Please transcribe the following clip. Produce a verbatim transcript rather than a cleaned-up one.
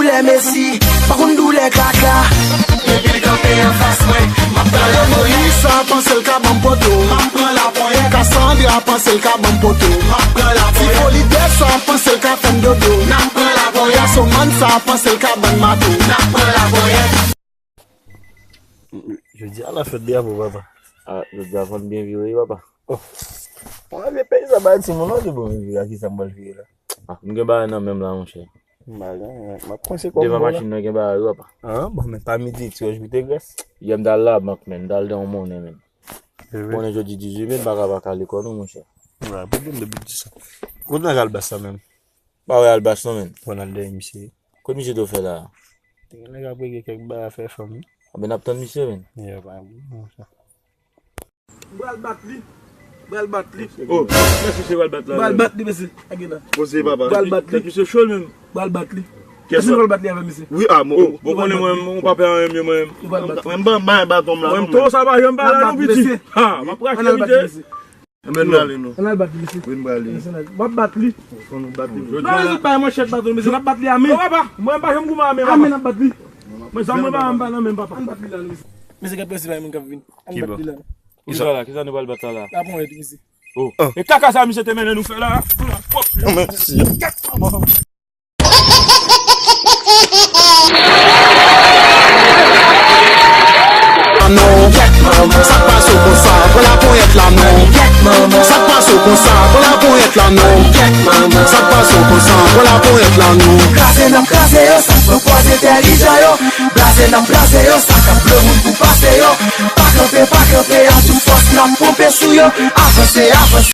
Lè Mesi, pa konn doulè kaka. Depi l kanpe anfas mwen, m ap pran laponyèt. Lisa panse l ka ban m poto. M ap pran laponyèt. Cassandra panse l ka ban m poto. M ap pran laponyèt. Ti Folidè sa panse l ka fè m dodo. N ap pran laponyèt. Gason mann sa panse l ka ban m mato. N ap pran laponyèt. Jodi a la fèt drapo, papa. Ah, jodi a van byen vire, wi, papa. Oh. Mwen vye peyizan ba timoun, non, de bon vye vire, a ki sa m pral vire la? Ah, m gen bagay nan men m la, monchè. M pa gen, m ap kwense kò m. Devan machin nan gen bagay, wi, papa. Ah, bon, men pa midi, ti wòch boute grès. Yè m t al labank, men, m t al de yon monnen, men. Monnen jodi dizuit, men, m pa ka pa kale kò, non, monchè. Wi, pwoblèm de bit di sa. Kote nan kalbas la menm? Pa wè Albas non, menn. Fò n al dèyè misye. Kot misye te fè la a? Te gen nèg ap regle kèk bagay afè fanm wi. Anben n ap tann misye, menn. Yeah, pa bon sa. Bral bat li. Bral bat li. Oh, mèsi se bral bat la. Bral bat li, mesye. Agina. Poze papa. Bral bat li. Nèg misye cho menm. Bral bat li. Kèl bral bat li avè misye? Wi, a, mo. Oh, bon, konnen mwen, mwen pa pè anyen mwen menm. Mwen ba, ba baton m la. Mwen to sa pa janm pale non piti. Ha, m ap rache misye. Ann al bat li, mesye. Ann al bat li, mesye. Wi, n prale. Mesye, n al, w ap bat li. Fò nou bat li. Non, mesye, bay manchèt baton, mesye, n ap bat li a men. Non, papa, mwen pa janm goumen a men, papa. A men n ap bat li. Mwen sa mwen pa, m pa nan men, papa. Ann bat li la, mesye. Mesye, gen prensip a moun k ap vin. Ann bat li la. Kisa la? Kisa nou pral bat la la? Laponyèt, mesye. Oh. E kaka sa misye te mennen nou fè la? Mesye. Non. Sa k pase w konsa? Pran laponyèt la non. Sa k pase w konsa? Pran laponyèt la non. Sa k pase w konsa? Pran laponyèt la non. Kraze nanm kraze yo, sa k pran pòz entèlijan yo. Blaze nanm blaze yo, sa k ap blow moun pou pase yo. Pa kanpe, pa kanpe, a tout fòs n ap ponpe sou yo. Avanse, avanse.